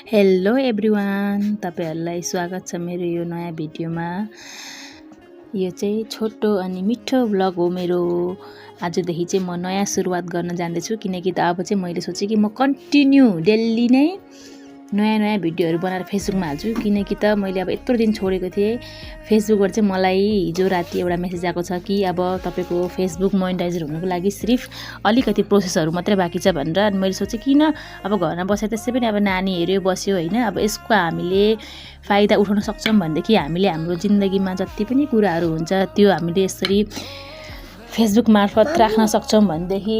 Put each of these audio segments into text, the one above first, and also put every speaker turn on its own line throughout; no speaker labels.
Hello everyone, तपाईहरुलाई स्वागत छ मेरो यो नयाँ भिडियोमा। यो चाहिँ छोटो अनि मिठो भ्लग हो मेरो। आजदेखि चाहिँ म नयाँ सुरुवात गर्न जान्दैछु, किनकि त अब चाहिँ मैले सोचे कि म कन्टिन्यू डेली नै नयाँ भिडियोहरु बनाएर फेसबुकमा हाल्छु, किनकि त मैले अब यत्रो दिन छोडेको थिएँ। फेसबुकबाट चाहिँ मलाई हिजो राति एउटा मेसेज आएको छ कि अब तपाईको फेसबुक मोनेटाइजर हुनुको लागि सिर्फ अलिकति प्रोसेसहरु मात्रै बाँकी छ भनेर। अनि मैले सोचे किन अब घरमा बसेर त्यसै पनि अब नानी हेर्यो बस्यो हैन, अब यसको हामीले फाइदा उठाउन सक्छौं भनेदेखि हामीले हाम्रो जिन्दगीमा जति पनि कुराहरु हुन्छ त्यो हामीले यसरी फेसबुक मार्फत राख्न सक्छौं भनेदेखि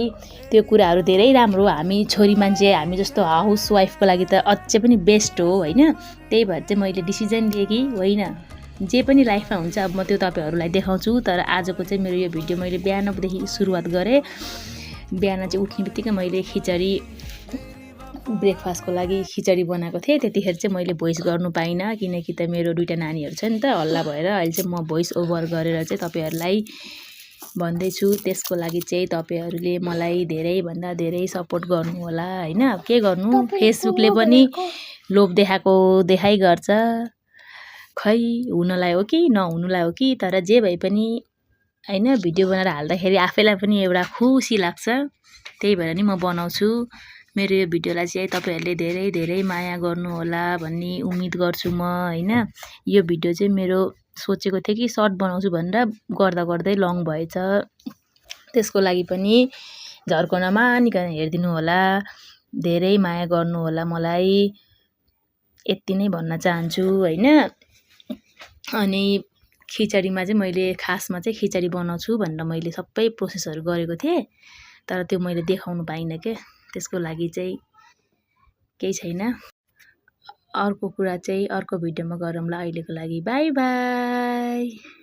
त्यो कुराहरु धेरै राम्रो। हामी छोरी मान्छे, हामी जस्तो हाउस वाइफको लागि त अझै पनि बेस्ट हो हैन। त्यही भएर चाहिँ मैले डिसिजन लिए कि होइन, जे पनि लाइफमा हुन्छ अब म त्यो तपाईहरुलाई देखाउँछु। तर आजको चाहिँ मेरो यो भिडियो मैले बिहानदेखि सुरुवात गरे। बिहान चाहिँ उठ्नेबित्तिकै मैले खिचडी ब्रेकफास्टको लागि खिचडी बनाएको थिएँ। त्यतिखेर चाहिँ मैले भोइस गर्नु पाइनँ, किनकि त मेरो दुईटा नानीहरु छ नि त, हल्ला भएर। अहिले चाहिँ म भोइस ओभर गरेर चाहिँ तपाईहरुलाई भन्दैछु। त्यसको लागि चाहिँ तपाईहरुले मलाई धेरै भन्दा धेरै सपोर्ट गर्नु होला हैन। के गर्नु, फेसबुकले पनि लोभ देखाएको देखाइ गर्छ, खै हुनलाई हो कि नहुनुलाई हो कि। तर जे भए पनि हैन, भिडियो बनाएर हाल्दाखेरि आफैलाई पनि एउटा खुसी लाग्छ। त्यही भएर नि म बनाउँछु। मेरो यो भिडियोलाई चाहिँ तपाईहरुले धेरै धेरै माया गर्नु होला भन्ने उम्मिद गर्छु म हैन। यो भिडियो चाहिँ मेरो सोचेको थिएँ कि सर्ट बनाउँछु भनेर, गर्दा गर्दै लङ भएछ। त्यसको लागि पनि झर्को नमानिकन हेरिदिनु होला, धेरै माया गर्नु होला मलाई, यति नै भन्न चाहन्छु हैन। अनि खिचडीमा चाहिँ मैले खासमा चाहिँ खिचडी बनाउँछु भनेर मैले सबै प्रोसेसहरु गरेको थिएँ, तर त्यो मैले देखाउनु पाइनँ के। त्यसको लागि चाहिँ केही छैन। अर्को कुरा चाहिँ अर्को भिडियोमा गरौँला। अहिलेको लागि बाइ बाइ।